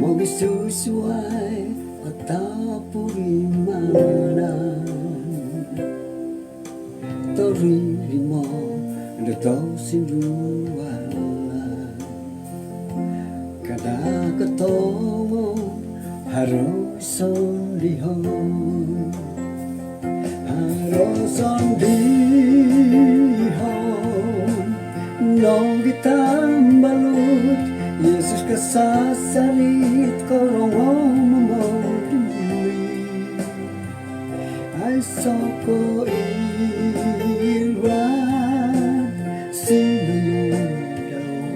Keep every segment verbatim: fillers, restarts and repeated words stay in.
Mogisusuai o tapurimanan, torimo do tosindualan. Kada kotongo haro sondihon, haro sondihon nogi tambalut. Yesus kasasarit korongou momoduli. Aiso koilo sinonondau,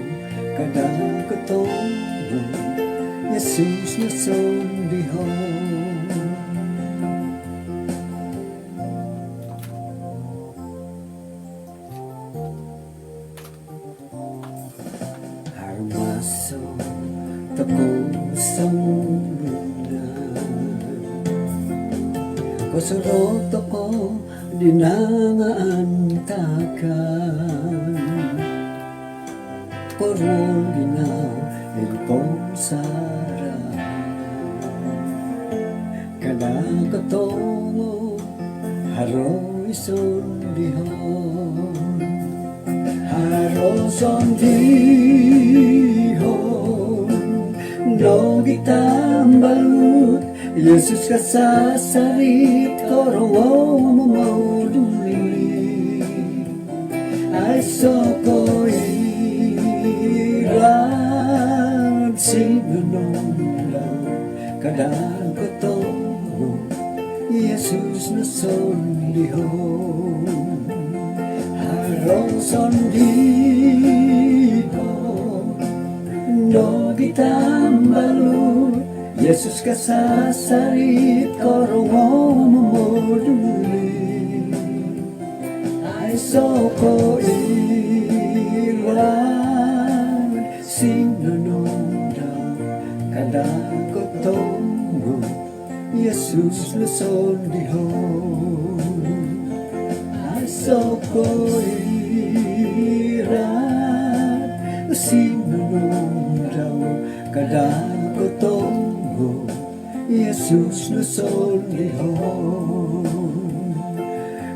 kada kotongo Yesus no sondihon. Haro maso tokou songulun, kosorou tokou di nangaantakan. Koruol ginau id pomusarahan. Kada kotongo haro i sondihon, haro sondihon nogi tambalut. Yesus kasasarit korongou momoduli. Aiso koilo sinonondau, kada kotongo Yesus no sondihon. Haro sondihon nogi tambalut. Yesus kasasarit korongou momoduli. Aiso koilo sinonondau, kada kotongo Yesus no sondihon. Aiso koilo sinonondau, kada kotongo Yesus no sondihon.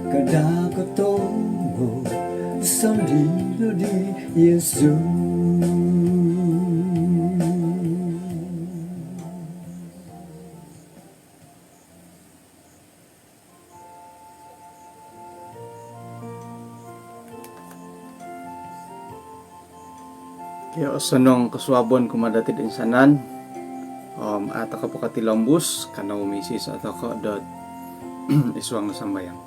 Kada kotongo sondihon di Yesus. Kio, osonong kosuabon kumaa dati do insanan. Om a' toko po kotilombus, kanou misiiso toko dot id suang sambayang.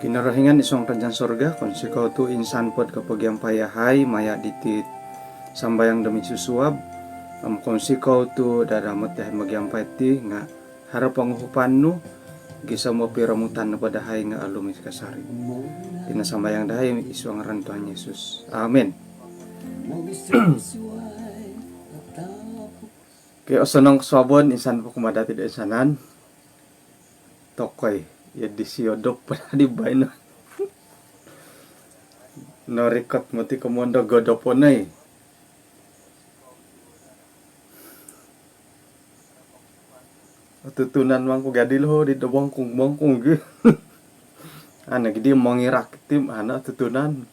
Kinorohingan id suang kerajaan sorga, kounsikou tu insan po do kopogiampai yahai maya diti sambayang do minsusuab. Om kounsikou tu dadamot yahai mogiampai ti nga haro ponguhupan nu gisom piromutan nopo dahai nga olumis kasari. Iti no sambayang dahai id suang ngaran Tuhan Yesus. Amin. Kio, osonong kosuabon insan po kumaa dati do insanan. Tokoi, iyo di siodop po dadi baino. Norikot moti komondo godop onoi. Otutunan mangku gadi lo di do bongkung-bongkung gi. Ana gidi mongirak tim ana otutunan.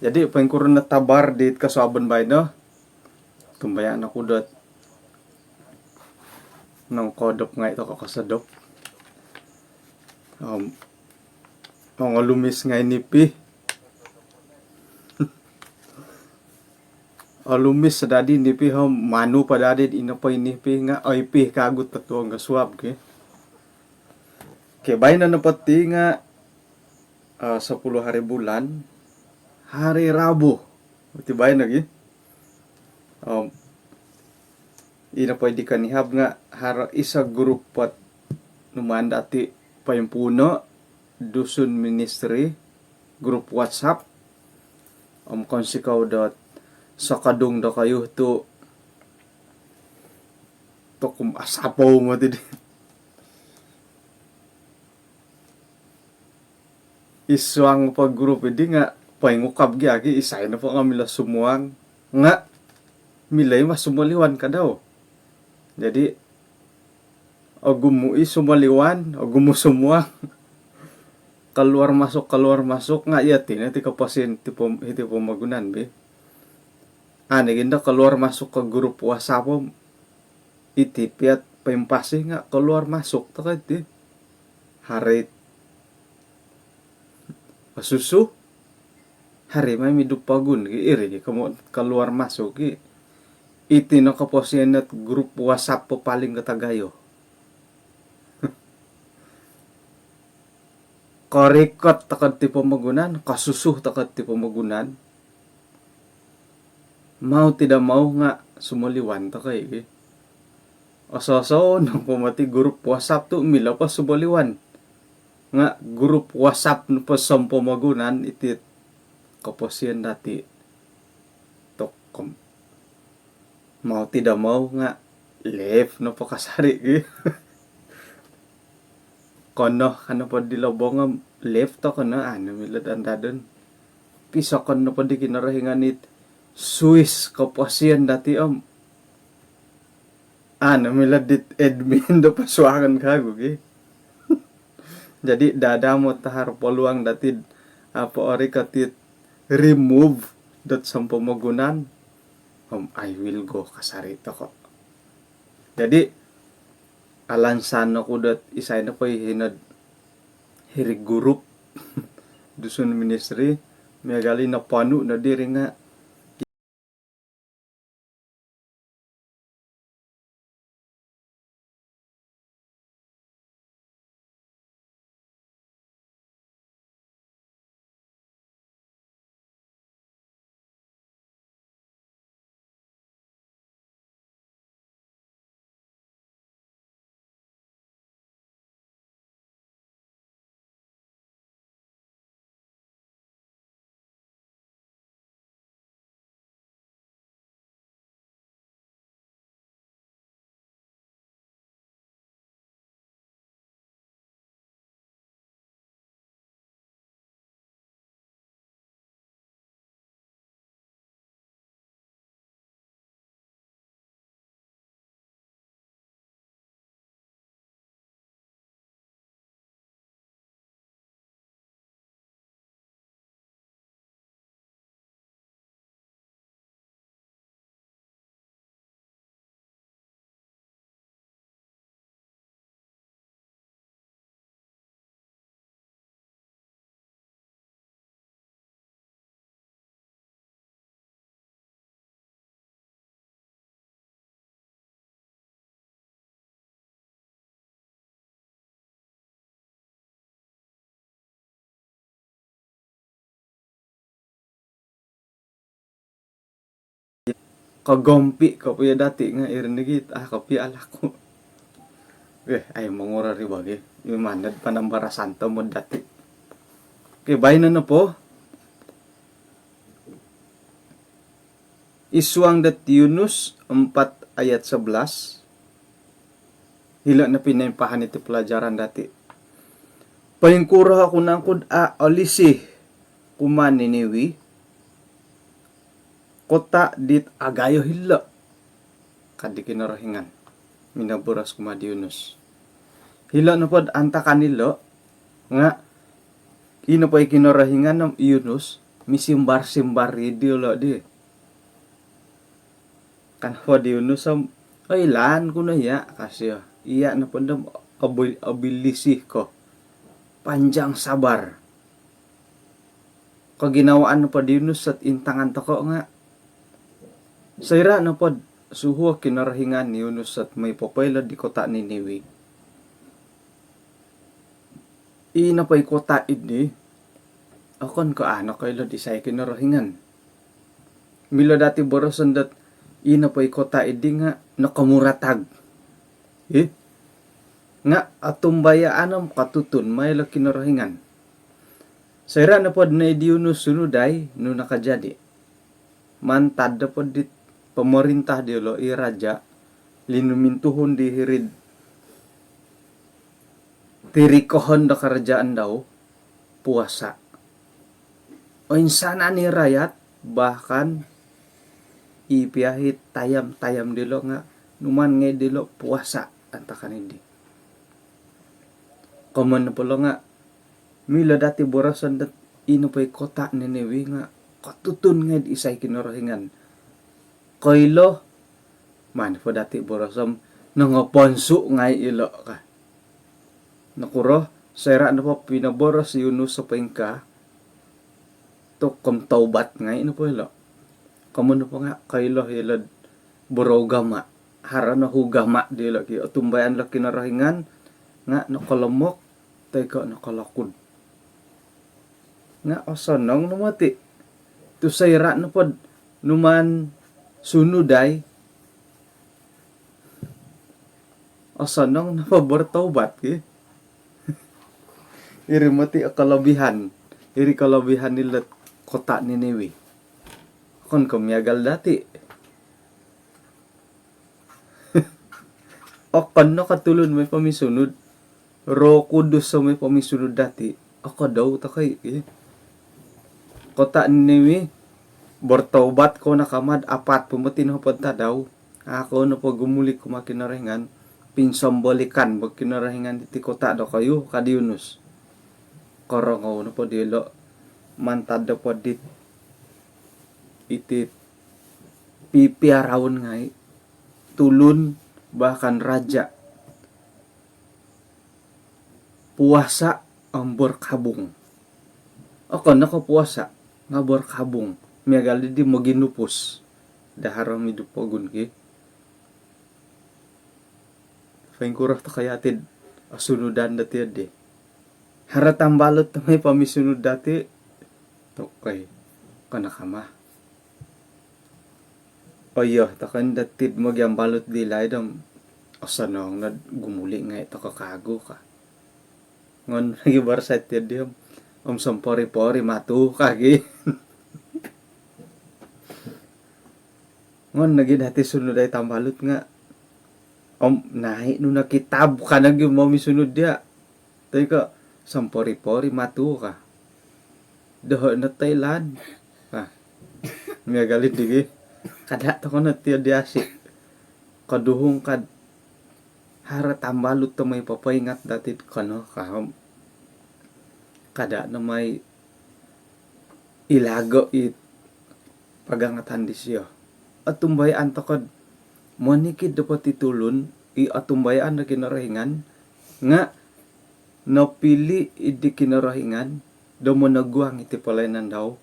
Jadi poingkuro no tabar di kosuabon baino. Tumbayaan oku dot nongkodop ngai toko kosodop. Om ongolumis ngai nipi. Olumis dadi nipi om manu po dadi ino po inipi nga oipi kagu totuong kosuab ki. Ke baino nopo ti nga eh, sepuluh hari bulan, hari Rabu. Iti baino gi. Om ino po di konihab nga haro iso grup pot numaan dati poimpuuno Dusun Ministry, grup WhatsApp. Om kounsikou dot sokodung dokoyu tu tokum asapou moti di. Id suang po grup di nga poingukab gi aki isai nopo nga milo sumuang nga Milo i ma sumoliwan ka dau. Jadi ogumu i sumoliwan, ogumu sumuang. Keluar masuk, keluar masuk nga iti no ti koposion ti pom-, iti pomogunan bi. Anu gia ndo keluar masuk ko grup WhatsApp om iti piat poimpasi nga keluar masuk toko iti. Haro it osusu, haro i ma i midu pogun gi, iri gi komo keluar masuk gi. Iti no koposion dot grup WhatsApp po paling kotagayo. Korikot toko ti pomogunan, kosusu toko ti pomogunan. Mau tidak mau nga sumoliwan toko i gi. Oso-oso nopo moti grup WhatsApp tu milo po sumoliwan. Nga grup WhatsApp nopo sompomogunan iti koposion dati. Tokom. Mau tidak mau nga left nopo kasari gi. Kono ka nopo di lobong om left toko no, anu milo dot andadon. Pisokon nopo di Kinorohingan it suis koposion dati om anu milo dit admin do posuangon kagu gi. Jadi dadamot haro peluang dati apo orikot it remove dot sompomogunan om I will go kasari toko. Jadi alansan oku dot isai nopo i hino dot hiri grup Dusun Ministry, miagal i noponu no diri nga Kogompi kopio dati nga iri nogi it, ah, kopio alaku. Eh, ai mongoro ri bagi. Imanad panambarasan tomod dati. Okey, baino nopo. Id suang dot Yunus empat ayat sebelas. Hilo no pinoimpahan iti pelajaran dati. Poingkuro oku nangku dot a olisi kumaa Niniwi, kota dit agayo hilo, ka di Kinorohingan minoboros kumaa di Yunus. Hilo nopo dot antakan ilo nga i nopo i Kinorohingan om i Yunus misimbar-simbar id diolo di. Ka nopo di Yunus om, "Oilaan ku no iya," ka sio. Iya nopo dot obi-, obilisi ko, panjang sabar. Koginawaan nopo di Yunus dot intangan toko nga, soira nopo dot suhuo Kinorohingan i Yunus dot moi popoilo di kota Niniwi, i nopo i kota idi okon ko a nokoilo di isai Kinorohingan. Milo dati boroson dot i nopo i kota idi nga nokomuratag. Ih. Nga otumbayaan om kotutun mailo Kinorohingan. Soira nopo dot noid di Yunus sunudai, nunu nakajadi? Mantad nopo dit pemerintah diolo, i raja, linumintuhun di hiri'd tirikohon do karajaan dau, puasa. Oinsanan i rayat, bahkan i piahit tayam-tayam dilo' nga' numaan ngai' dilo' puasa' antakan iddi. Komoyon nopo lo nga' milo dati' boroson dot ino po i kota' Niniwi nga' kotutun ngai'd isai Kinorohingan. Koilo, maan po dati' boroson nongoponsu' ngai' ilo' ka. Nokuro, soira' nopo pinoboros i Yunus o poingkaa tu' om taubat ngai' nopo ilo'. Komoyon nopo nga' koilo ilo'd borougama'. Haro no ugama' dilo' ki, otumbayaan lo Kinorohingan nga' nokolomok toi ko' nokolokud. Nga' osonong no moti'. Tu' soira' nopod numaan sunudai, osonong nopo bortaubat ki. Iri moti' o kolobihan. Iri kolobihan ilo'd kota' Niniwi. Okon ko' miagal dati'. Okon no ko' tulun moi pomisunud, Roh Kudus o moi pomisunud dati', okodou toko' i'. Kota' Niniwi, bortaubat kou no kama' apat po moti' nohopod tadau, a' kou nopo gumuli' kumaa Kinorohingan, pinsombolikan bo Kinorohingan iti kota' dokoyu, ka di Yunus. Korongou nopo dilo' mantad nopo dit iti pipiaraon ngai', tulun, bahkan raja', puasa' om borkabung. Okon no ko' puasa' nga' borkabung. Miagal di, di moginupus do haro om idup pogun ki. Poingkuro toko' yati'd osunudan dati' oddi. Haro tambalut o moi pomisunud dati'. Tokoi. Okon no kama'. Oyo, tokon dati'd mogiambalut di laid om osonong nod gumuli' ngai' toko' kagu ka. Ngon lagi barsai tiyo di om, om sompori-pori matu ka gi. Ngon lagi dati' sunudai tambalut nga', om nai' nu no kitab ka nogi momisunud diya'. Toi ko' sompori-pori matu ka. Doho' no toilaan. Nah, miagal iddi gi. Kada' toko' no tiyo di asi'. Koduhung kad haro tambalut o moi popoingat dati'd kono ka om kada' no moi ilago' i pagangatan disiyo. Otumbayaan toko'd monikid nopo ti tulun i otumbayaan do Kinorohingan nga' nopili' iddi Kinorohingan do monoguang iti polayanan dau.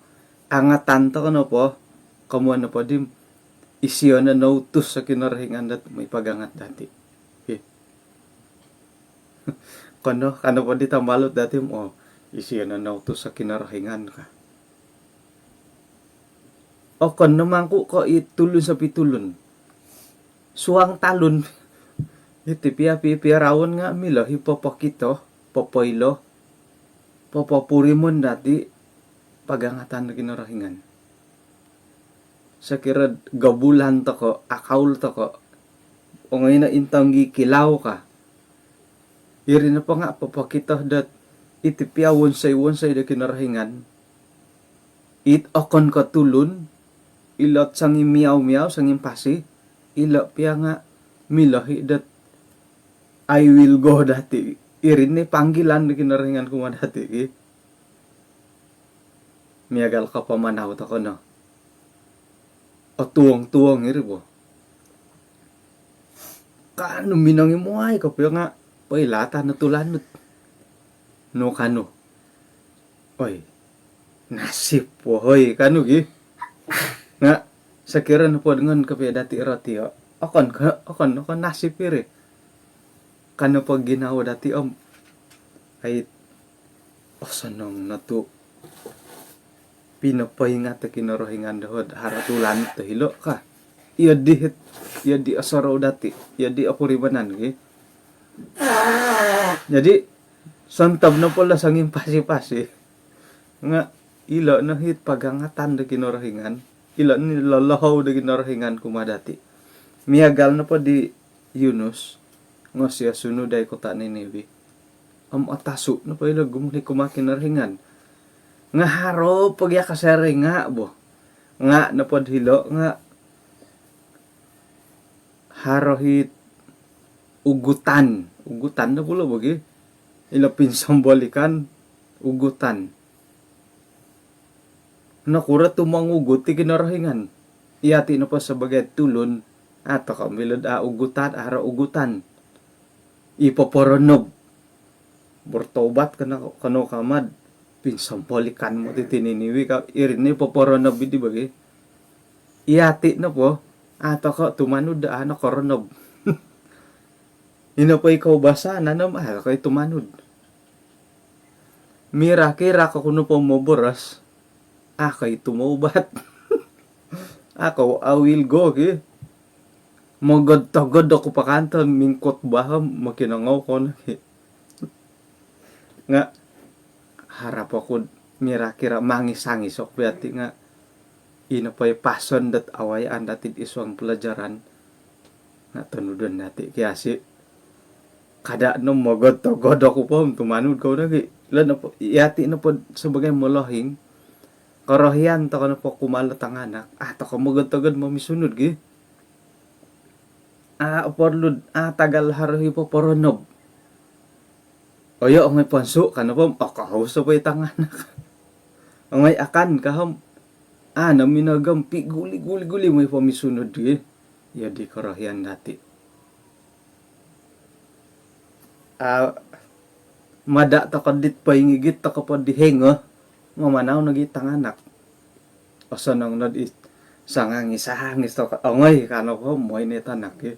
Angatan toko' nopo, komoyon nopo di isiyo no noutus o Kinorohingan dot moi pagangat dati'. Hi. Kono, ka nopo di tambalut dati' om, o, isiyo no noutus o Kinorohingan ka. Okon no mangku' ko' i tulun sopi tulun. Suang talun. Iti piya pipiaraon nga' milo i popokito, popoilo, popopurimon dati' pagangatan do Kinorohingan. Sokiro'd gobulan toko', akaul toko', ongoi no intong gi kilau ka. Iri nopo nga' popokito dot iti piya wonsoi-wonsoi do Kinorohingan. It okon ko' tulun, ilo't songimiau-miau, songimpasi, ilo' piya nga' milo i' dot I will go dati'. Iri ni panggilan do Kinorohingan kumaa dati' ki. Miagal ko pamanau toko' no. Otuong-tuong iri bo. Kanu minongimuai kopio nga' poilatan no tulanut. Nu kanu. Oi. Nasib, wohoi, kanu gi. Nga' sokiro nopo dongon kopio dati' rotio'. Okon ko', okon, okon nasib iri. Kanu po ginawo dati' om. Ai, osonong no tu' pinopoingat o Kinorohingan doho'd haro tulanut do hilo' ka. Iyo di, iyo di osorou dati', iyo di opurimanan gi. Jadi, sontob nopo lo songimpasi-pasi. Nga' ilo' no hit pagangatan do Kinorohingan, ilo' ni lolohou do Kinorohingan kumaa dati'. Miagal nopo di Yunus, nga' siyo sunudai kota' Niniwi. Om otasu' nopo ilo gumuli' kumaa Kinorohingan. Nga' haro po gia kasari nga' bo. Nga' nopod hilo' nga' Haro hi ugutan. Ugutan no pulo bagi. Ilo pinsambalikan ugutan. Nokuro tu mongugut ti Kinorohingan? Iyati nopo sabaagi tulun, a' toko milo do a' ugutan, haro ugutan. I poporonob. Bertobat kano, kano kamad. Pinsambalikan moti ti Niniwe ka, iri no i poporonob di bagi. Iyati nopo, a' toko tumanud do a' nokoronob. Ino po i koubasanan om a' toko i tumanud. Mirakiro oku nopo moboros, a' ko i tumoubat. A' ko, I will go ki. Mogod-togod oku pakanto mingkot bah om mokinongou kou nogi. Nga' harap oku mirakiro mangis-angis oku iyati nga' ino po i pason dot awayaan dati id suang pelajaran. Nga' tonudon dati kiasi. Kada no mogod-togod oku po om tumanud kou nogi. Ilo nopo, iyati nopo sabaagi molohing, korohian toko nopo kumaa lo tanganak, a' toko mogod-togod momisunud gi. A' porlu, a' tagal haro hi poporonob. Oyo, ongoi ponsu' ka nopo om, okohous po i tanganak. Ongoi akan ka om, a' no minogompi guli-guli-guli moi pomisunud gi. Iyo di korohian dati. A', mada' toko dit poingigit toko po di hengo, mamanau nogi tanganak. Osonong nod i sangangis-angis toko, ongoi ka nopo om, moi no i tanak i.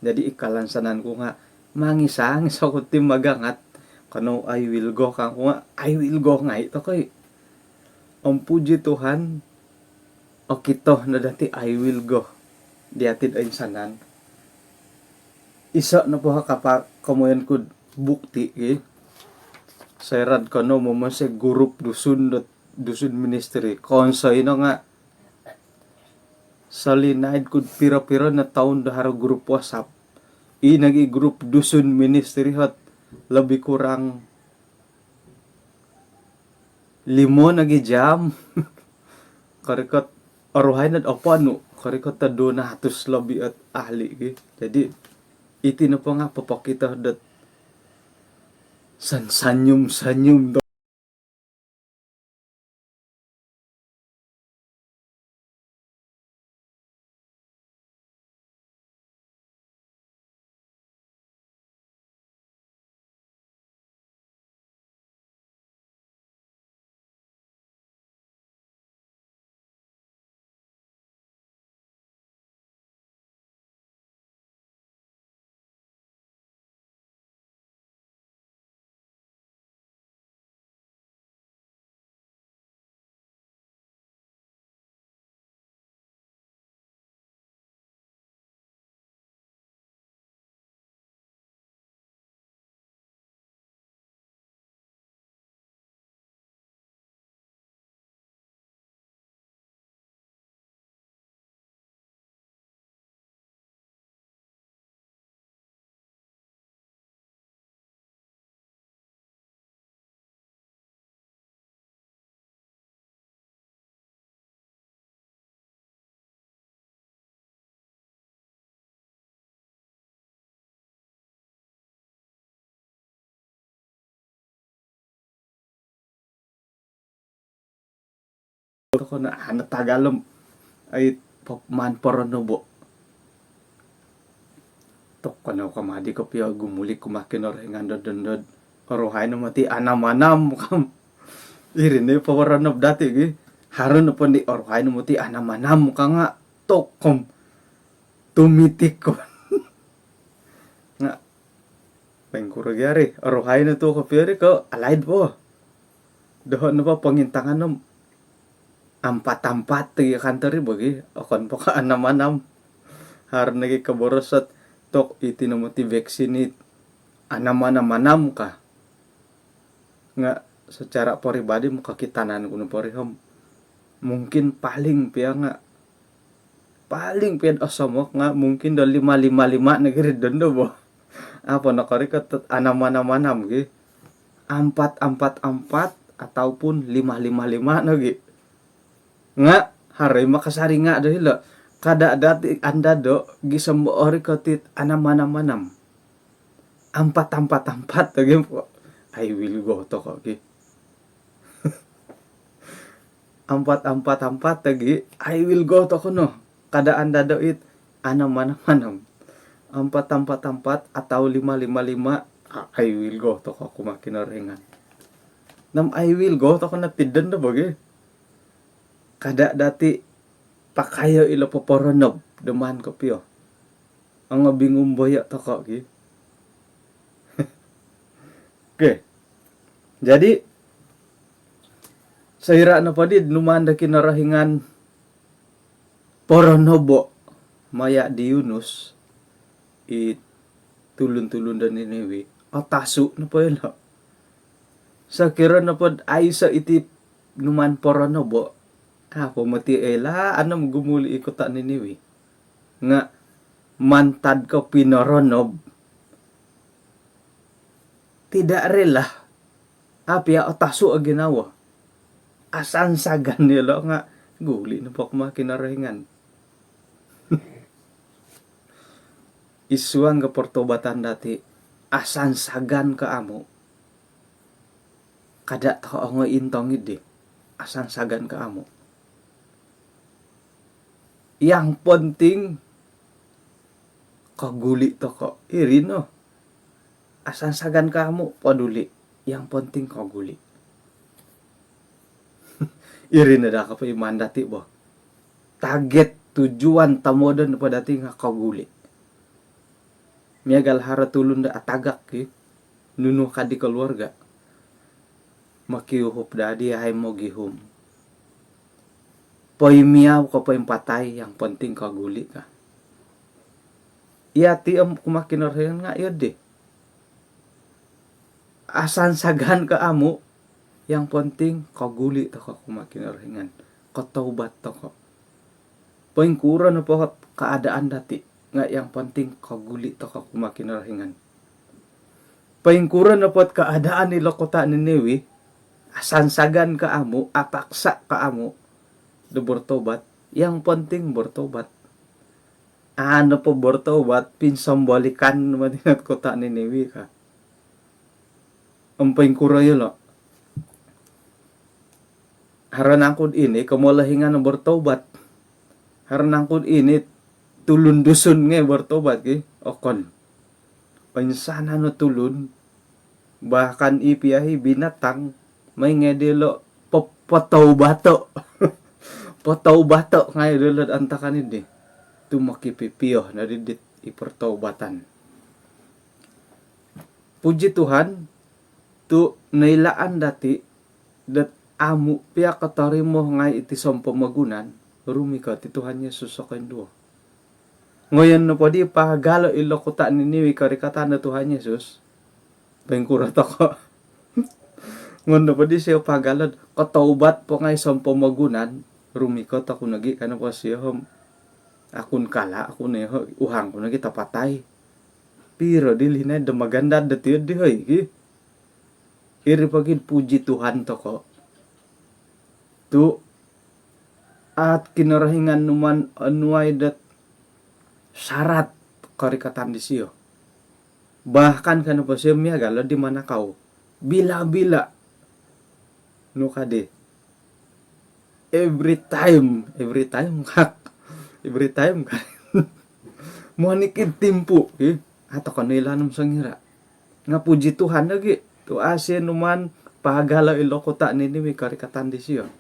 Jadi i kalansanan ku nga' mangis-angis oku ti magangat. Kano I will go kangku nga' I will go ngai' toko i. Om puji Tuhan, okito no dati I will go di ati do insanan. Iso nopo ha kapa komoyon ku'd bukti ki. Soira'd kano momonsoi grup Dusun dot, Dusun Ministry. Konsoi no nga' solinaid ku'd piro-piro no toun do haro grup WhatsApp. I nogi grup Dusun Ministry hot lebih kurang limo nogi jam. Korikot oruhai nod oponu, korikot do duo nahatus lobi ot ahli gi. Jadi iti nopo nga' popokito dot san-, sanyum-sanyum do. Toko no, a' no tagal om ai po-, maan poronobo. Toko no kamadi kopio gumuli kumaa Kinorohingan dot, dot, dot. Oruhai no moti anam-anam ka om. Iri no i poronob dati gi. Haro nopo di oruhai no moti anam-anam ka nga' toko om tumitik ko. Nga' poingkuro gi ari, oruhai no tu kopio ri ko alaid po. Doho' nopo pongintangan om ampat-ampat ti kanto ri bagi, okon po ko' anam-anam. Haro nogi koboros ot, tok iti no moti vaksin it anam-anam-anam ka. Nga' secara peribadi, mokokitanan ku nopo ri om, mungkin paling pia nga', paling pia'd osomok nga' mungkin do lima lima lima nogi ri dondo bo. Apo nokorikot anam-anam-anam gi. Ampat-ampat-ampat ataupun lima lima lima nogi. Nga' haro i makasaringa' do hilo'. Kada dati andado gisom orikot it anam, anam, anam. Ampat, ampat, ampat lagi. I will go toko ki. Ampat, ampat, ampat lagi. I will go toko no. Kada andado it anam, anam, anam. Ampat, ampat, ampat atau lima, lima, lima. I will go toko kumaa Kinorohingan. Nam I will go toko na pidon do bagi. Kada dati pakayo ilo poporonob do maan kopio. Ongo bingumboyo toko ki. Okey. Jadi soira nopo di numaan do Kinorohingan poronobo maya di Yunus i tulun-tulun do Niniwi, otasu nopo ilo. Sokiro nopo aiso iti numaan poronobo, apo moti ilo anom gumuli i kota Niniwi. Nga mantad ko pinoronob, tidak rela, apia otasu o ginawo. Asansagan ilo nga guli nopo kumaa Kinorohingan. Id suang ko pertobatan dati, asansagan ko amu, kada toko ongoi intong di. Asansagan ko amu, yang penting koguli toko. Iri no. Asansagan ko amu, peduli. Yang penting koguli. Iri no daa kopoiman dati bo. Target, tujuan tomodon po dati nga koguli. Miagal haro tulun do atagak ki, nunu ka di keluarga, mokiuhup daa di, yahai mogihum. Poimiau ko poimpatai, yang penting koguli ka. Yati om kumaa Kinorohingan nga iyo di. Asansagan ko amu, yang penting koguli toko kumaa Kinorohingan. Kotaubat toko. Poingkuro nopo keadaan dati, nga yang penting koguli toko kumaa Kinorohingan. Poingkuro nopo keadaan ilo kota Niniwi, asansagan ko amu, apaksa ko amu do bertobat, yang penting bertobat. Aa nopo bertobat, pinsombolikan moti no kota Niniwi ka. Om poingkuro yolo. Haro nangku dino komolohingan bertobat? Haro nangku dino tulun Dusun ngai bertobat ki? Okon. Oinsanan o tulun, bahkan i pia i binatang, mai ngai dilo po-, potaubato. Potaubato ngai dilo antakan di. Tu mokipipio no di dit i pertaubatan. Puji Tuhan, tu noilaan dati dot amu pia kotorimo ngai iti sompomogunan, rumikot i Tuhan Yesus o koinduo. Ngoyon nopo di pagalo ilo kota Niniwi korikatan do Tuhan Yesus, poingkuro toko? Ngoyon nopo di sio pagalo, kotaubat po ngai sompomogunan, rumikot oku nogi, ka nopo sio om, akun kala, akun eho, uhang ku nogi tapatai. Piro di linaid do magandad do tiod di hoi ki. Iri pogi puji Tuhan toko. Tu at Kinorohingan numaan onuai dot syarat korikatan disio. Bahkan ka nopo sio miagal di manakau. Bila-bila. Nu ka di. Every time, every time kak. Every time kak. Monikid timpu ki. Atau kono ilanum songira. Nga puji Tuhan lagi. Tu asi numaan pagalo ilo kota Niniwi korikatan disio.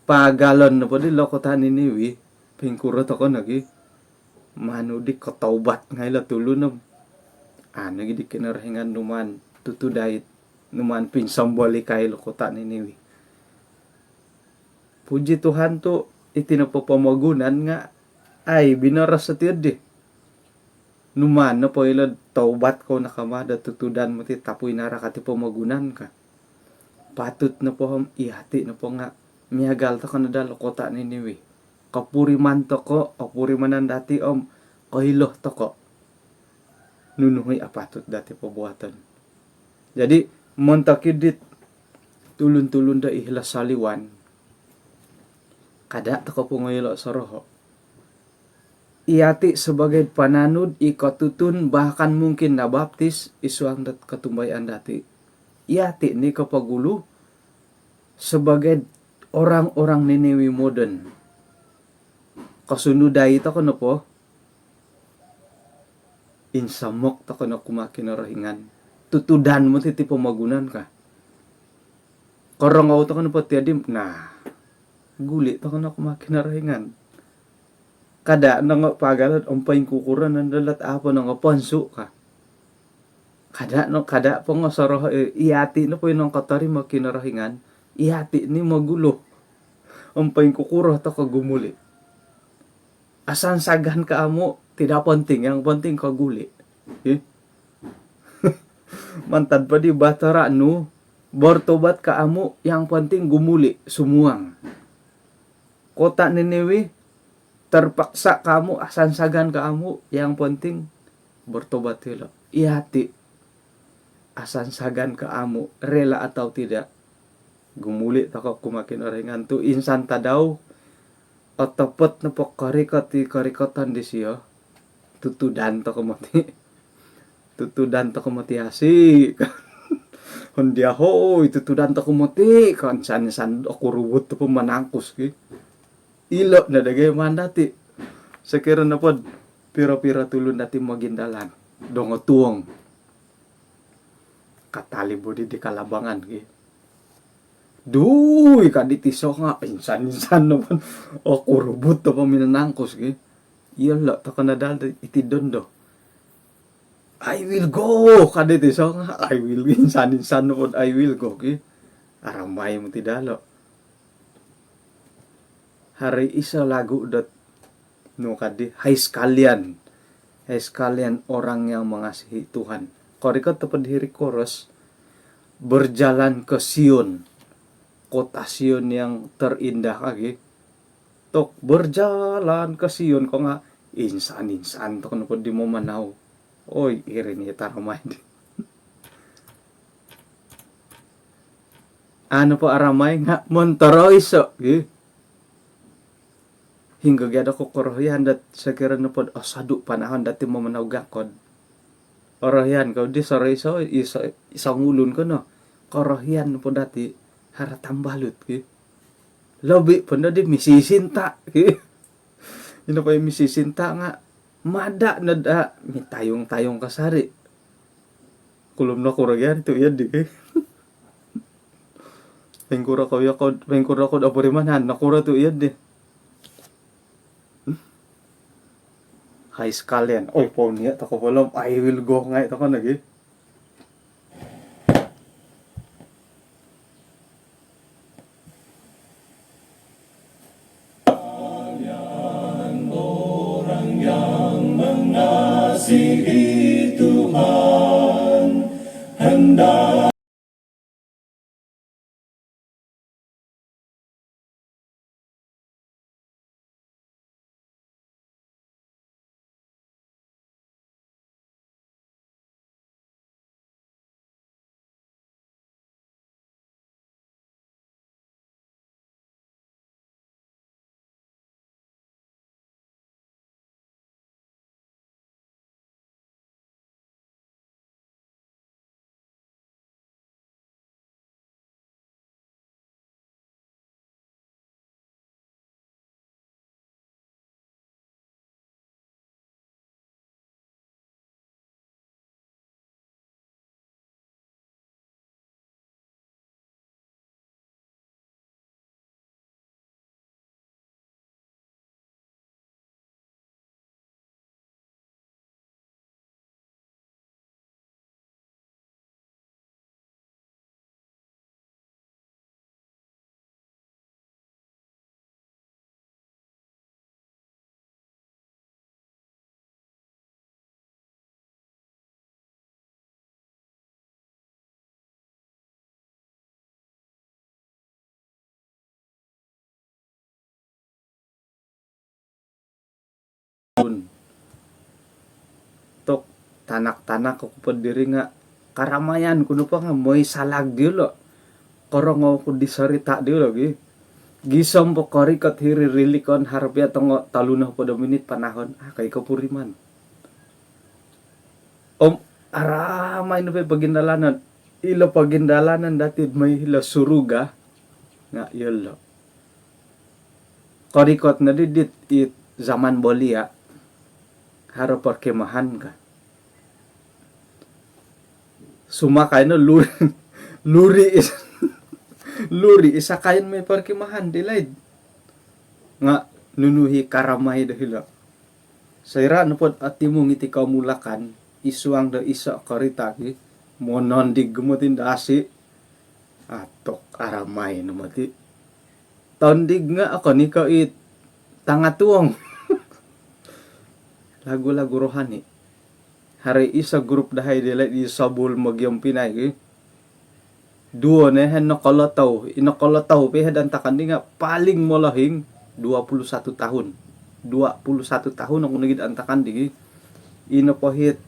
Pagalon nopo di lo kota Niniwi, poingkuro toko nogi? Manu di kotaubat ngai lo tulun om. Anu gi di Kinorohingan numaan tutudai, numaan pinsombolikai lo kota Niniwi. Puji Tuhan tu iti nopo pomogunan nga ai binoros o tiod di. Numaan nopo ilo taubat kou nakama do tutudan moti tapui naraka ti pomogunan ka. Patut nopo om iyati nopo nga miagal toko no daa lo kota Niniwi. Kopuriman toko, opurimanan dati om koilo toko nunu i apatut dati pobuaton. Jadi montok i dit tulun-tulun do ihilo soliwan, kada toko pungoilo soroho. iyati' sebagai pananud i kotutun, bahkan mungkin nabaptis i suang dot kotumbayaan dati'. Iyati' ni kopogulu sebagai orang-orang Niniwe modern. Kosunudai toko' nopo, insomok toko' no kumaa Kinorohingan. Tutudan moti ti pomogunan ka. Korongou toko' nopo ti adi, nah, guli' toko' no kumaa Kinorohingan. Kada' no ngo' pagalo'd om poingkukuro nondo lot a' po no ngo' ponsu' ka. Kada' no, kada' po ngo' soroho', eh, iyati' nopo i nongkotorimo Kinorohingan, iyati' ni mogulu. Om poingkukuro toko' gumuli'. Asansagan ka amu', tidak penting, yang penting ko guli'. Eh? Mantad po di bahtera' nu, bertobat ka amu', yang penting gumuli', sumuang. Kota Niniwe, terpaksa ka amu', asansagan ka amu', yang penting bertobat ilo'. Iyati', asansagan ka amu', rela atau tidak, gumuli' toko' kumaa Kinorohingan tu' insan tadau, otopot nopo korikot i korikoton disiyo, tutudan toko' moti. Tutudan toko' moti asi'. Hondiya' hoi, tutudan toko' moti, ka, insan-insan okurubut nopo manangkus ki. Ilo' no dagai maan dati'. Sokiro nopod piro-piro tulun dati' mogindalan, dongotuong, katalib odi di kalabangan ki. Dui, ka di tiso nga', insan-insan nopo okurubut nopo minanangkus ki. Iyolo' toko' no daa iti dondo. "I will go," ka di tiso nga', "I will," insan-insan nopod "I will go" ki. Aramai moti daa lo'. Haro iso lagu dot nu ka di, "Hai sekalian, hai sekalian orang yang mengasihi Tuhan." Korikot topod hiri koros, "Berjalan ke Sion, kota Sion yang terindah," ka gi. Tok, "Berjalan ke Sion," ko nga', insan-insan toko' nopod di mamanau. Oi, iri ni it aramai di. Anu po aramai nga' montoroiso' gi. Hinggo gia dokoyu korohian dot sokiro nopod osodu' panahon dati' mamanau gakod. Orohian kou di soroiso', iso, isongulun ko no. Korohian nopo dati' haro tambalut ki. Lobi' po no di misisinta' ki. Ino po i misisinta' nga' mada' no daa mitayung-tayung kasari'. Kulum nokuro gia tu' iyo di ki. Poingkuro kou, iyo kou, poingkuro kou do purimanan, nokuro tu' iyo di. Hai sekalian. Oi, poun iyo toko' po lo', "I will go" ngai' toko' nogi. Orang yang mengasihi Tuhan hendak Tok, tanak-tanak oku po diri nga' karamayan ku nopo nga' moi salag diyolo'. Korongou ku di sorita' diyolo' gi. Gisom po korikot hiri rilikon, haro pia tongo tolu nohopod o minit panahon, a' ko i kopuriman. Om aramai nopo i pogindalanon. Ilo pogindalanon dati'd moi hilo suruga nga' iyolo'. Korikot noddi dit, it zaman bolia', haro perkemahan ka. Sumakai no luri, luri is-, luri i sakayon moi perkemahan di laid. Nga' nunu i karamai do hilo'. Soira' nopod otimung iti komulakan, i suang do iso' korita' ki, monondig moti ndasi'. Atok, aramai no moti. Tondig nga' okon i ko' i tangatuong. Lagu-lagu rohani. Haro iso grup dahai di laid, i Sobul Mogiompinai ki. Duo no i nokolotau, i nokolotau pi hid antakan di nga' paling molohing dua puluh satu tahun. Dua puluh satu tahun oku nogi'd antakan di. Ino po hit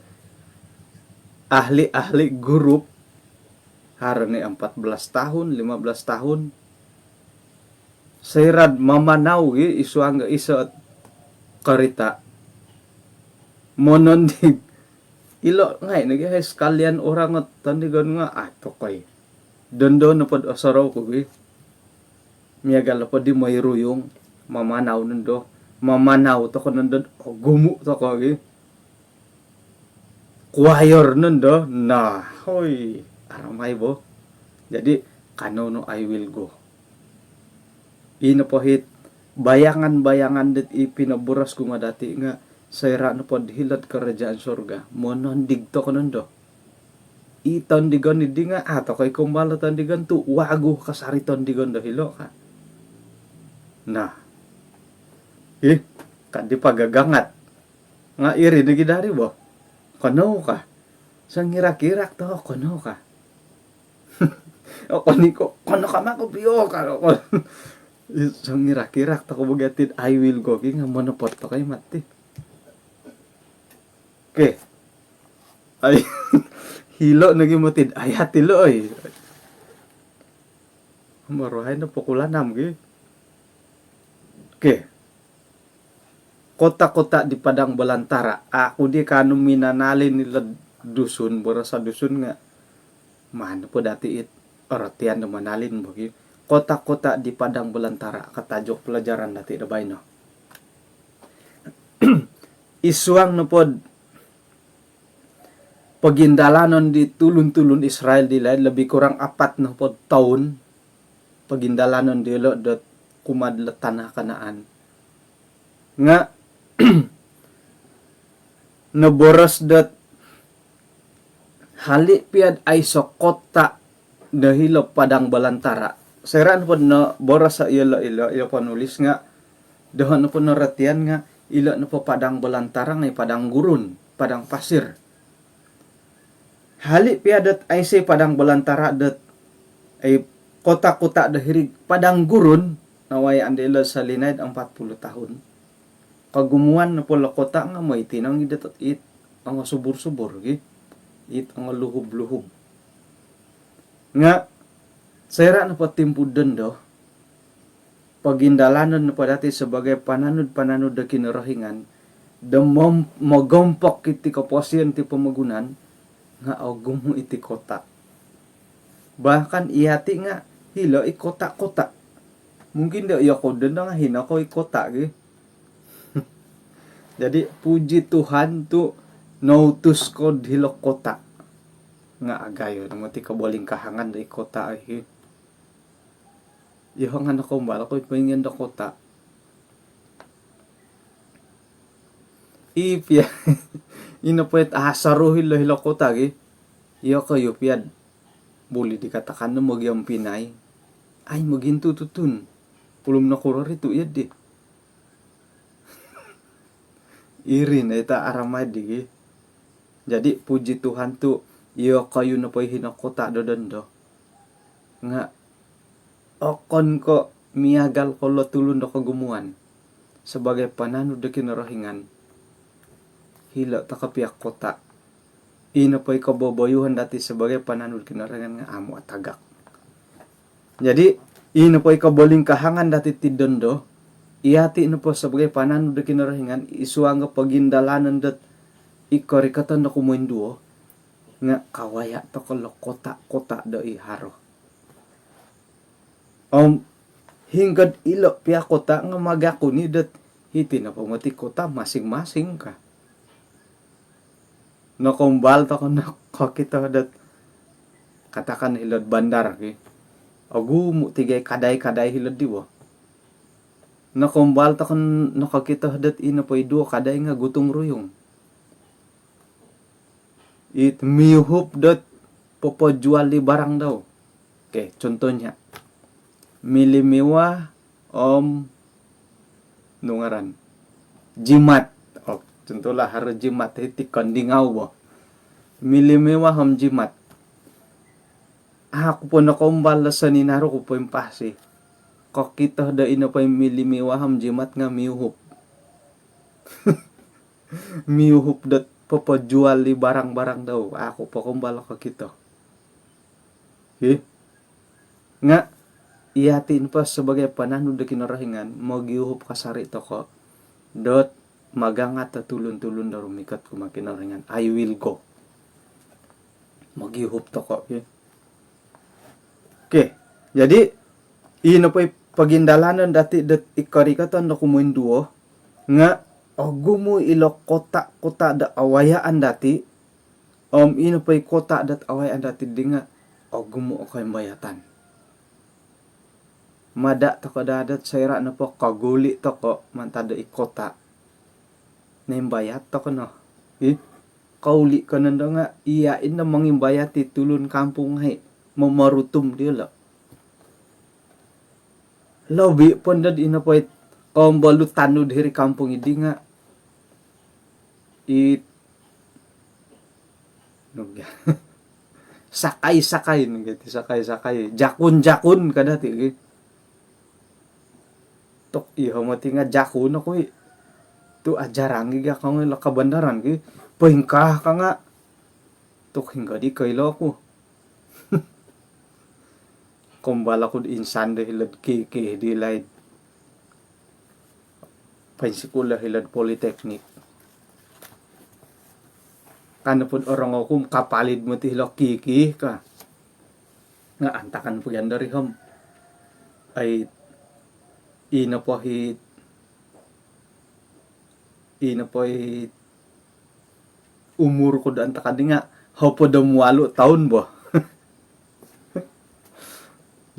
ahli-ahli grup, haro ni empat belas tahun, lima belas tahun. Soira'd mamanau gi i suang do iso' korita', monondig. Ilo' ngai' nogi hai sekalian orang ot tondigon nga' a' tokoi. Dondo nopod osorou ku gi, miagal nopod di moi ruyung, mamanau nondo, mamanau toko' nondo, ogumu' toko' gi. Kuayor nondo, nah, hoi, aramai bo. Jadi, kanou no I will go. Ino po hit bayangan-bayangan dit i pinoboros kumaa dati' nga' soira' nopod hilo'd kerajaan surga, monondig toko' nondo. I tondigon iddi nga' a' tokoi kumbal do tondigon tu' wagu kasari tondigon do hilo' ka. Nah. Ih, kaddi pagagangat. Nga' iri nogi dari bo. Konou ka. Songirak-irak toko' konou ka. Okon i ko' konou ka mako pio ka. Songirak-irak toko' bo gati'd I will go ki nga' monopot toko' i mati. Okey. Ai, hilo' nogi moti'd ayat ilo' oi. Baru hai no pukul anam gi. Okey. Kota-kota di padang belantara. Aku di kaanu minanalin ilo'd Dusun, boros Dusun nga' maan po dati' it orotian do manalin bo gi. Kota-kota di padang belantara, ka tajuk pelajaran dati' do baino. I suang nopod pogindalanon di tulun-tulun Israel di laid, lebih kurang apat nopod toun pogindalanon diyolo' dot kumaa'd lo' tana' Kanaan. Nga' noboros dot hali' piya'd aiso' kota' do hilo' padang belantara. Soira' nopod noboros iyolo', ilo, ilo ponulis nga' doho' nopo norotian nga' ilo' nopo padang belantara nga' i padang gurun, padang pasir. Hali' piya dot aiso' padang belantara dot, ai, kota-kota do hiri'd padang gurun, nawayaan dilo' solinaid empat puluh tahun. Kogumuan nopo lo' kota' nga' moi tinong i dot it ongo subur-subur gi, it ongo luhub-luhub. Nga' soira' nopo timpu dondo, pogindalanon nopo dati' sabagai pananud-pananud do Kinorohingan do mom-, mogompok iti koposion ti pomogunan, nga' ogumu' iti kota'. Bahkan iyati' nga' hilo' i kota'-kota'. Mungkin do iyokoyu dondo nga' hino kou i kota' gi. Jadi, puji Tuhan tu' noutus kou'd hilo' kota'. Nga' agayo no moti kobolingkahangan do i kota' oi. Iyoho' nga' nokoumbal oku i poingion do kota'. I piya, ino po it asaru hilo', hilo' kota' gi. Iyokoyu piya'd buli dikatakan do mogiompinai, ai, mogintu' tutun. Pulum nokuro ri tu' iyoddi. Iri no ita' aramai di gi. Jadi, puji Tuhan tu' iyokoyu nopo i hino kota' do dondo nga' okon ko' miagal ko' lo' tulun do kogumuan. Sabagai pananud do Kinorohingan, hilo' toko' piya kota'. Ino po i koboboyuhon dati' sabagai pananud Kinorohingan nga' amu' atagak. Jadi, I nopo i kobolingkahangan dati' ti dondo, iyati' nopo sabagai pananud do Kinorohingan, i suang o pogindalanon dot i korikoton do kumoinduo, nga' kawaya' toko' lo kota-kota do i haro. Om hinggod ilo' pia kota nga' magakun i' dot hiti nopo moti kota masing-masing ka. Nokoumbal toko' nokokito dot, katakan hilo'd bandar ki. Ogumu' ti gai kadai-kadai hilo'd di bo. Nokoumbal toko' nokokito dot i nopo i duo kadai nga' gotong-royong. It miuhup dot popojual di barang dau. Okey, contohnya. Mili Miwa om nu ngaran, Jimat. Oh, contohlah haro Jimat hiti Kandingau bo. Mili Miwa om Jimat. Aku po nokoumbal do soninaru ku poimpasi. Kokito do i nopo i Mili Miwa om Jimat nga' miuhup. Miuhup dot popojual di barang-barang dau. Aku po koumbal kokito. Hi. Nga' iyati' nopo sabagai pananud do Kinorohingan, mogiuhup kasari' toko' dot magangat o tulun-tulun do rumikot kumaa Kinorohingan. I will go. Mogiuhup toko', okey. Okey, jadi i nopo i pogindalanon dati' dot i korikoton do kumoinduo nga' ogumu' ilo kota-kota do awayaan dati', om i nopo i kota dot awayaan dati' di nga' ogumu' o koimbayatan. Mada' toko' daa dot soira' nopo koguli' toko' mantad do i kota, noimbayat toko' no. Ih, kouli' ko nondo nga' iya' indo mongimbayat i tulun kampung ngai', momorutum diyolo'. Lobi' po ndo'd i nopo i koumbal do tanud hiri kampung iddi nga' it nu gia, sakai-sakai nu gia ti, sakai-sakai, jakun-jakun kada ti gi. Tok iho moti nga' jakun oku i'. Tu' ajarang i' gia kongoi lo kabandaran gi. Poingkaa ka nga'. Tok hinggo di koilo ku. Koumbal oku'd insan do hilo'd KK di laid. Poinsikul do hilo'd politeknik. Kan nopo'd orongou ku kapalid moti hilo KK ka. Nga' antakan po gia ndo ri om. Ai, i nopo hi, i nopo i umur ku do antakan di nga' hopod om walu' toun bo.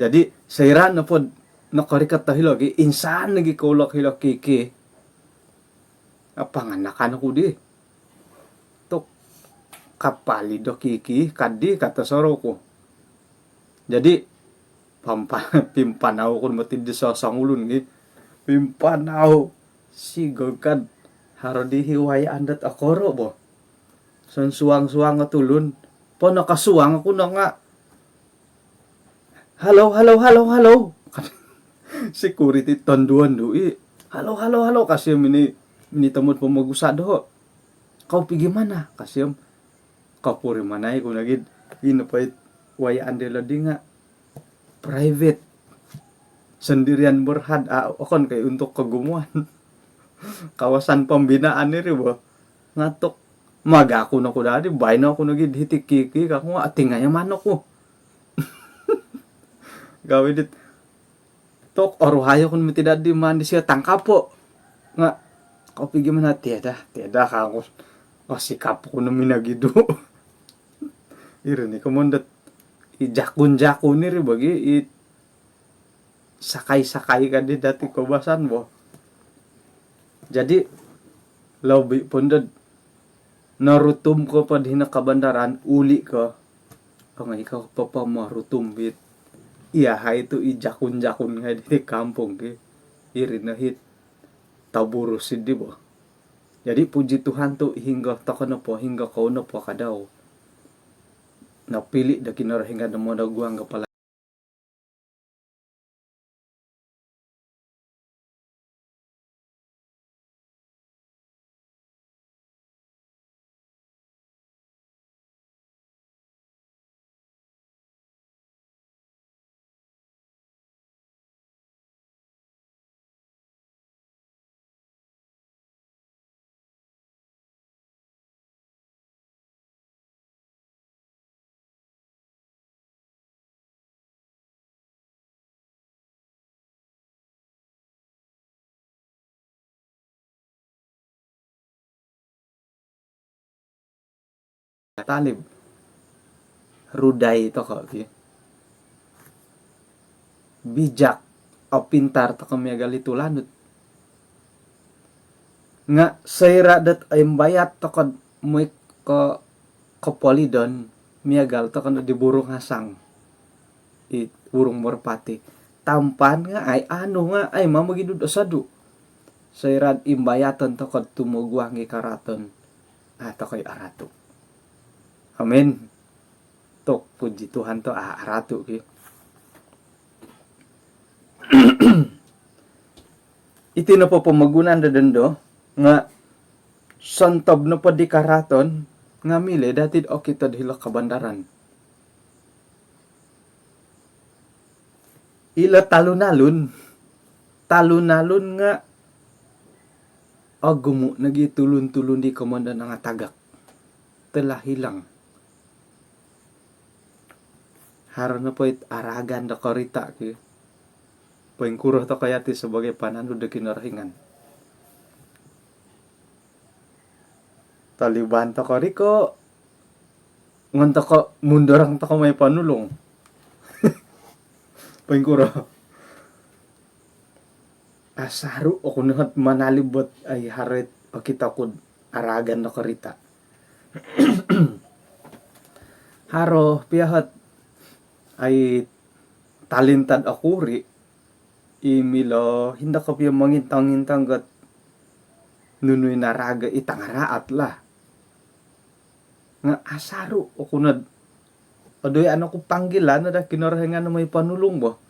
Jadi soira' nopo'd nokorikot do hilo gi, insan nogi koulok hilo KK, apanganakan oku di. Tok kapalid do KK kaddi ka tosorou ku. Jadi pampa- pimpanau ku moti di sosongulun gi. Pimpanau, sigog kad haro di hi wayaan dot okoro' bo. Sonsuang-suang o tulun. Ponokosuang oku no nga', "Halo, halo, halo, halo." Security tondu-ondu i'. "Halo, halo, halo," kasi om mini- minitomod pomogusa' doho'. "Kau pigi mana?" kasi om kopurimanai ku nogi'd i nopo i wayaan dilo di nga' private. Sendirian berhad, a' okon ko' i' untuk kogumuan. Kawasan pembinaan iri bo. Nga' tok magakun oku daa di, baino oku nogi'd hiti KK ka, nga' atingayaman oku. Gawi dit tok oruhai oku no moti daa di maan disio tangkapo'. Nga' kau pigi mana, tiada, tiada ka oku. Osikap oku no minogidu. Iri ni komoyon dot i jakun-jakun iri bo gi, i sakai-sakai kaddi dati' koubasan bo. Jadi lobi' po ndo'd norutum ko po'd hino kabandaran, uli' ko. Ongoi ko popomorutum bit. Iyahai tu' i jakun-jakun ngai' di kampung ki. Iri no hit toburus iddi bo. Jadi puji Tuhan tu' hinggo toko' nopo, hinggo kou nopo kadau, nopili' do Kinorohingan do monoguang do pala- talib. Rudai toko' ki. Bijak, opintar toko' miagal i tulanut. Nga' soira' dot oimbayat toko'd moi ko kopolidon, miagal toko' no di burung hasang, i burung merpati. Tampan nga' ai anu nga' ai mamogidu' do osodu'. Soira'd imbayaton toko'd tumoguang i karaaton, a' toko' i aratu'. Amin. Tok, puji Tuhan to, a' aratu' ki. Iti nopo pomogunan do dondo nga' sontob nopo di karaaton nga' milo dati'd okito'd hilo kabandaran. Ilo talun-alun, talun-alun nga' ogumu' nogi tulun-tulun di komoyon do nangatagak. Telah hilang. Haro nopo it aragan do korita' ki. Poingkuro toko' yati sabagai pananud do Kinorohingan? Taliban toko' ri ko' ngon toko' mundorong toko' moi ponulung. Poingkuro? Asaru' oku no hot manalib bot ai haro it okito ku'd aragan do korita'. Haro pia hot ai talintad okuri' i milo hindo kopio mongintong-ngintong got nunu i naraga i tangaraat lah. Nga' asaru' oku nod, odoi, ano ku panggilan no do Kinorohingan moi ponulung bo.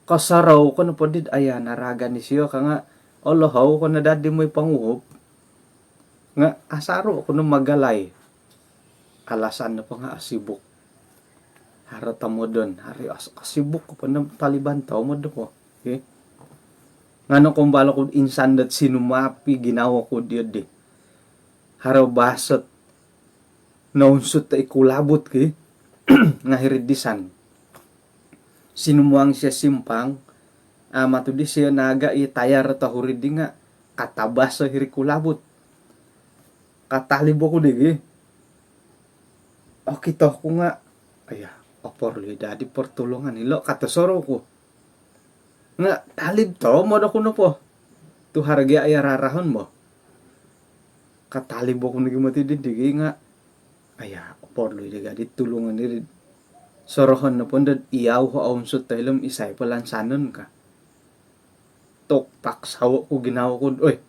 Kosorou ko nopo did aya naraga ni sio ka nga' olohou ko no dadi moi ponguhup. Nga' asaru' oku no magalai. Alasan nopo nga' osibuk. Haro tomodon, haro os-, osibuk ko po no taliban tomod po. Okey. Nga' nokoumbal oku insan dot sinumapi ginawo ku diyo di. Haro basot nounsut i kulabut ki, nga' hiri'd disan. Sinumuang sio simpang, a' matu di sio naga i tayar tohuri di nga' katabas o hiri kulabut. Katalib oku di gi. Okito ku nga', aya, oporlu i dadi pertolongan ilo, ka tosorou ku. Nga' talib tomod oku nopo. Tu haro gi aya rarahon bo. Katalib oku nogi moti di digi nga', aya, oporlu i dadi tulungon diri. Sorohon nopo ndod iyau ho ounsut toilo om isai po lansanon ka. Tok, paksa oku ginawo ku, oi,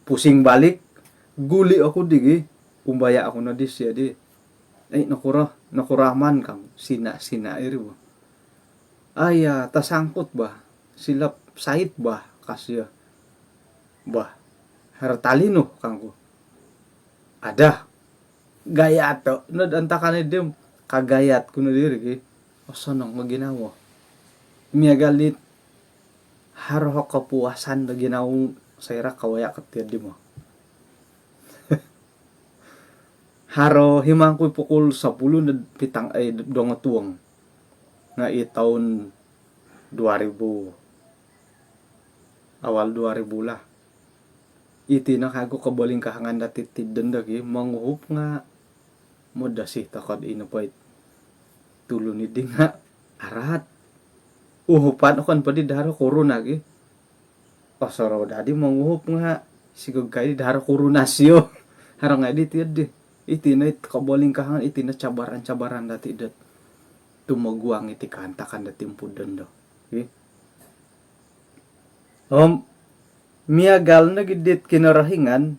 pusing balik. Guli' oku di gi. Umbaya' oku no di sio di. Ai, nokuro, nokuro aman kang. Sina-sina iri bo. Aya, tasangkut bah. Silap sait bah, ka sio. Bah, haro tali nu, kangku. Ada. Gayat o nod antakan i di om kagayat ku no diri ki. Osonong o ginawo. Miagal dit haro ho kepuasan do ginawo soira' kawaya' ko tiyo di mo. Haro himangku i pukul sapuluh nod pitang, eh, dongotuong. Nga' i toun dua ribu, awal dua ribu lah. Iti no kagu kobolingkahangan dati' ti dondo ki, monguhup nga' modosi toko'd ino po it tulun iddi nga' araat. Uhupan okon poddi daharo kuruna ki. Osorou dadi monguhup nga' sigog kai di daharo kuruna sio. Haro ngai' di tiyo di. Iti no it kobolingkahangan, iti no cabaran-cabaran dati' dot tumoguang iti kaantakan dati' timpu dondo. Ki. Om miagal nogi dit Kinorohingan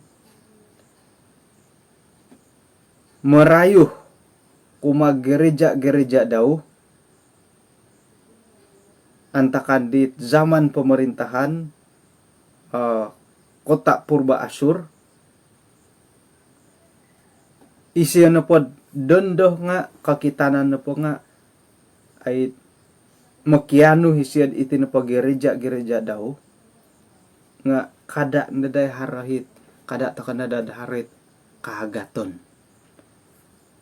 marayu kumaa gereja-gereja dau antakan dit zaman pemerintahan, eh, kota Purba Asur, isio nopo dondo nga' kokitanan nopo nga' ai mokianu isio iti nopo gereja-gereja dau nga' kada' no dai haro it, kada' toko' no dad haro it kaagaton.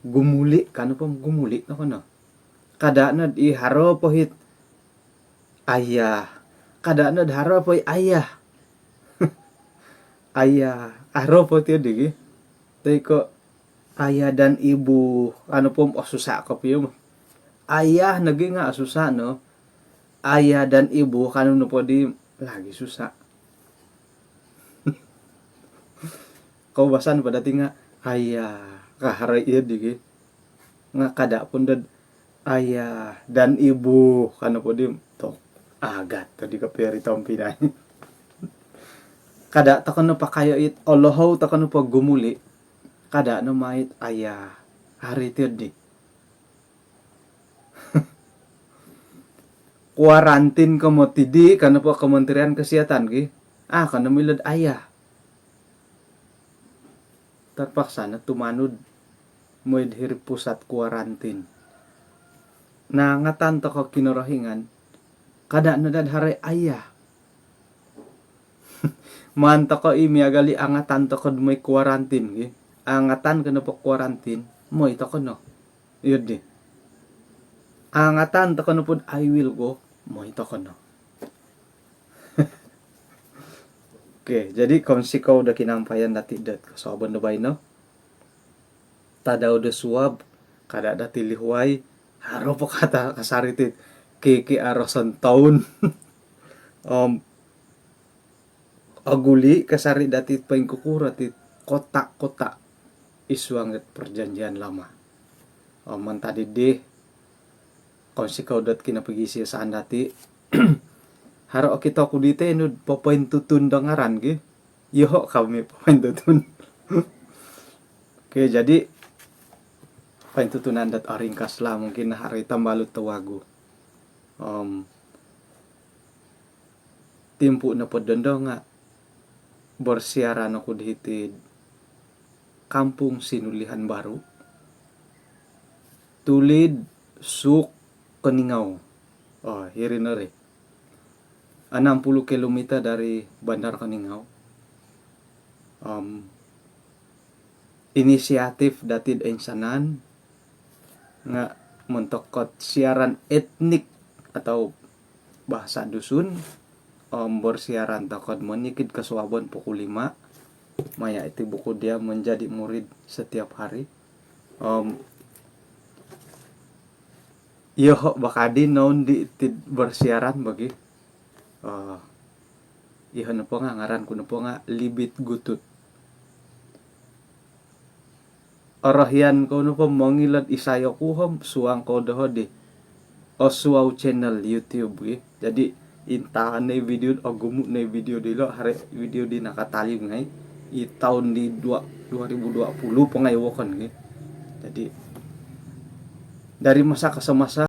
Gumuli', kanu po gumuli' no kono. Kada' nod i haro po it ayah. Kada' nod haro po i ayah. Ayah, haro po tiyo di gi. Toi ko' Ayah dan ibu, anu po, oh, susah kopio. Ayah nogi nga susah no. Ayah dan ibu, kanu nopo di lagi susah. Koubasan po dati nga ayah, ka haro iyo di gi. Nga kada pun dot ayah dan ibu, kanu po di, tok agat tadi ka peri tompinai. Kada tokou no pakayo it, olohou tokou no po gumuli. Kada no mait ayah hari tiyo di. Kuarantin ko moti di, kanu po Kementerian Kesihatan ki. Ah, kanu milod ayah. Terpaksa no tumanud mooi hiri pusat kuarantin. Naangatan tokou Kinorohingan, kada no dot haro ayah. Maan tokou i miagal i angatan tokou mooi kuarantin ki. Angatan ko nopo kuarantin, mooi tokou no. Iyo di. Angatan tokou nopo dot I will go, mooi tokou no. Okey, jadi kounsikou do kinampayan dati dot kosuabon do baino. Tadau do suab, kada dati lihuai, haro po kata kasari ti, kiki aro sontoun. Om, oguli kasari dati poingkukuro ti kota-kota id suang dot Perjanjian Lama. Om, mantad di, kounsikou dot kinapagisisan dati. Haro okito ku di tanud popointutun do ngaran ki. Yoho kami popointutun. Okey, jadi pointutunan dot oringkas lah, mungkin haro i tambalut do wagu. Om, timpu nopo dondo nga bersiaran oku di hiti Kampung Sinulihan Baru, Tulid, Suk, Keningau. Oh, hiri no ri. Enam puluh kilometer dari Bandar Keningau. Om, inisiatif dati do insanan nga montok dot siaran etnik atau bahasa Dusun. Om, bersiaran tokou monikid kosuabon pukul lima. Maya iti buku dia menjadi murid setiap hari. Om, yoho bakadi noun di tid bersiaran bagi. Oh, yoho nopo nga ngaran ku nopo nga Libit Gutut. Orohian kou nopo mongilo dot isai oku om, suang kou doho di Osuau Channel YouTube ki. Jadi, intangai video, ogumu no video dilo, haro video di nakatalib ngai. I toun di dua, dua ribu dua puluh po ngai wokon ki. Jadi, dari masa ke semasa